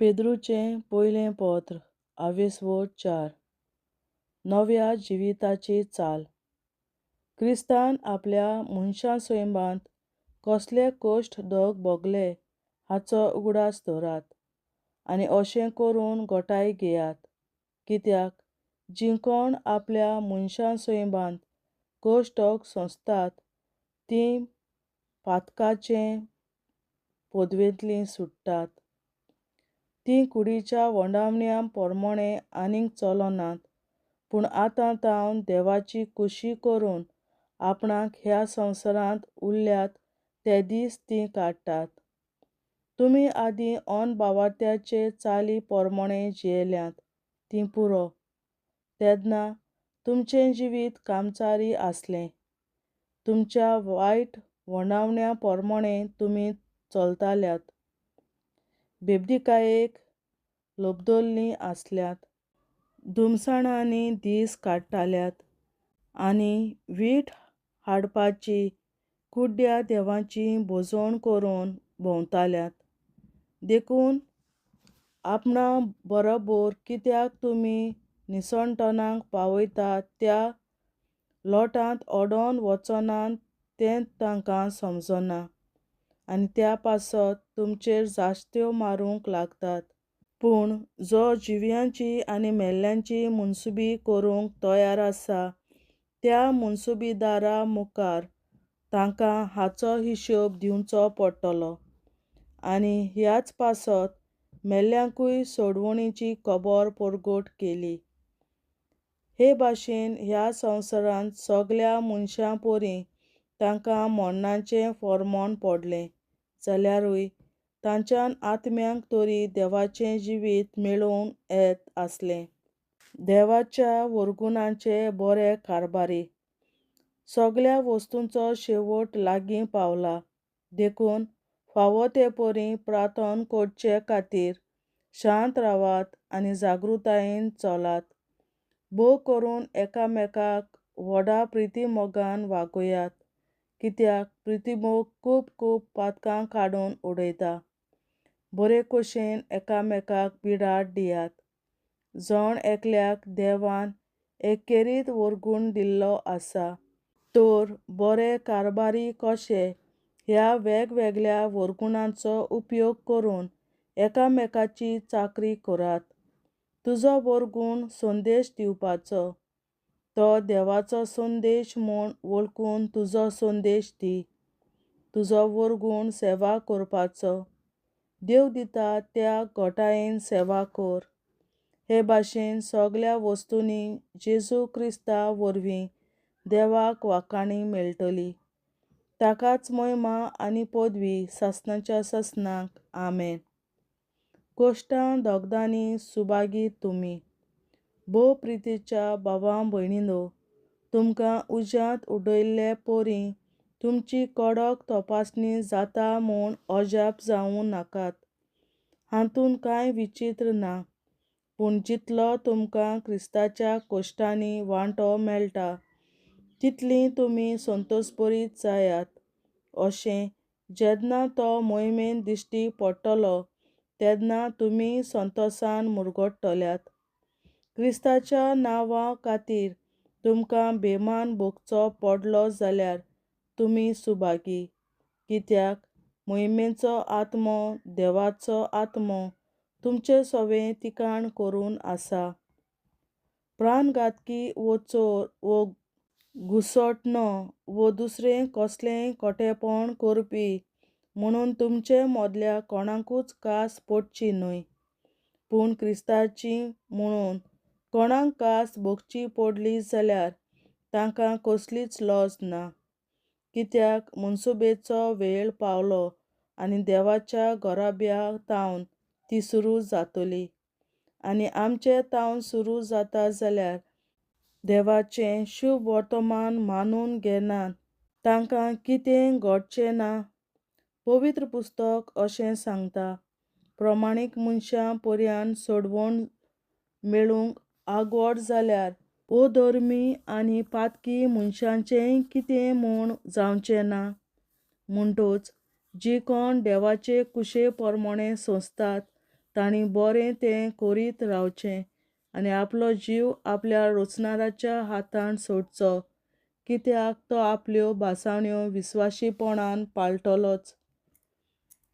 पेद्रूचें पयलें पत्र, आवेसवड 4. नव्या जिविताची चाल. क्रिस्तान आपल्या मनशां सैमांत कसले कश्ट दोग भोगले हाचो उगडास दवरात आनी अशें करून घटाय घेयात. कित्याक जीं कोण आपल्या मनशां सैमांत कश्ट सोंसतात तीं पातकाचे पदवेंतलीं सुट्टात. तीं कुडीच्या वोंडावण्या पोरमोणें आनीक चलनात, पूण आतां तावन देवाची खुशी करून आपणाक ह्या संवसारांत उरल्यात ते दीस तीं काडटात. तुमी आदीं अनभावार्थ्याचे चाली पोरमोणें जियेल्यात तीं पुरो. तेन्ना तुमचें जिवीत कामचारी आसलें. तुमच्या वायट वोंडावण्या पोरमोणें तुमी चलताल्यात. बेबदीकायेक लोबदल्लीं आसल्यात. धुमसाणांनी दीस काडटाल्यात आनी वीट हाडपाची कुड्ड्या देवांची भजण करून भोंवताल्यात. देखून आपणा बरोबर कित्याक तुमी निसणटणाक पावयतात त्या लोटांत ओडोन वचनात तें तांकां समजना आनी त्या पासत तुमचेर जास्त्यो मारूंक लागतात. पूण जो जिव्यांची आनी मेल्ल्यांची मुनसुबी करूंक तयार आसा त्या मुनसुबीदारा मुखार तांकां हाचो हिशोब दिवचो पडटलो. आनी ह्याच पासत मेल्ल्यांकूय सोडवणीची खबर परगट केली. हे भाशेन ह्या संवसारांत सगल्या मनशां परीं तांकां मरणाचें फॉर्मोन पडलें जाल्यारूय तांच्यान आत्म्यांक तरी देवाचें जिवीत मेळोवंक येत आसलें. देवाच्या वरगुणाचे बरे कारभारी. सगल्या वस्तूंचो शेवट लागीं पावला. देखून फावो ते परीं प्रार्थन करचे खातीर शांत रावात आनी जागृतायेन चलात. भोव करून एकामेकाक व्हडा प्रितीमोगान वागयात. कित्याक प्रितीमोग खूब खूब पातकां काडून उडयता. बरे कशेन एकामेकाक बिराड दियात. जण एकल्याक देवान एकेरीत वरगूण दिल्लो आसा. तर बरे कारभारी कशे ह्या वेगवेगळ्या वरगुणांचो उपयोग करून एकामेकाची चाकरी करात. तुजो वरगूण संदेश दिवपाचो. तो देवाचो संदेश म्हूण वळखून तुजो संदेश दी. तुजो वरगूण सेवा करपाचो. देव दिता त्या घटायेन सेवा कर. हे भाशेन सगल्या वस्तूंनी जेजू क्रिस्ता वरवीं देवाक वाखाणी मेळटली. ताकाच मोहिमा आनी पदवी सासणाच्या सासणाक. आमेन. कश्टां दोगदांनी सुभागी तुमी. भोव प्रितीच्या भावां भयणीनो, तुमकां उज्यांत उडयल्ले परीं तुमची कडक तपासणी जाता म्हूण अजाप जावं नाकात. हातूंत कांय विचित्र ना. पूण जितलो तुमकां क्रिस्ताच्या कश्टांनी वांटो मेळटा तितली तुमी संतोषभरीत जायात. अशें जेन्ना तो मोहिमेन दिश्टी पडटलो तेन्ना तुमी संतोसान मुरगडटल्यात. क्रिस्ताच्या नांवा खातीर तुमकां बेमान भोगचो पडलो जाल्यार तुमी सुभागी. कित्याक मोहिमेचो आत्मो देवाचो आत्मो तुमचे सवें तिकाण करून आसा. प्राणघातकी वो चोर वो घुसटणो वो दुसरें कसलेंय खोटेपण करपी म्हणून तुमचे मदल्या कोणाकूच कास पडची न्हय. पूण क्रिस्ताची म्हणून कोणाक कास भोगची पडली जाल्यार तांकां कसलीच लज ना. कित्याक मनसुबेचो वेळ पावलो आनी देवाच्या घराब्या तावन ती सुरू जातली. आनी आमचे तावन सुरू जाता जाल्यार देवाचें शुभ वर्तमान मानून घेनात तांकां कितें घडचें ना? पवित्र पुस्तक अशें सांगता, प्रमाणीक मनशां पर्यान सोडवण मेळूंक आगवड जाल्यार अधर्मी आनी पातकी मनशांचेंय कितें म्हूण जावचें ना? म्हणटच जीं कोण देवाचे कुशे पोरमोणें सोंसतात तांणी बरें तें करीत रावचें आनी आपलो जीव आपल्या रचणाराच्या हातान सोडचो, कित्याक तो आपल्यो भासाण्यो विस्वाशीपणान पाळटलोच.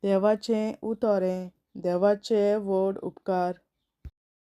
देवाचें उतर हें. देवाचे व्हड उपकार.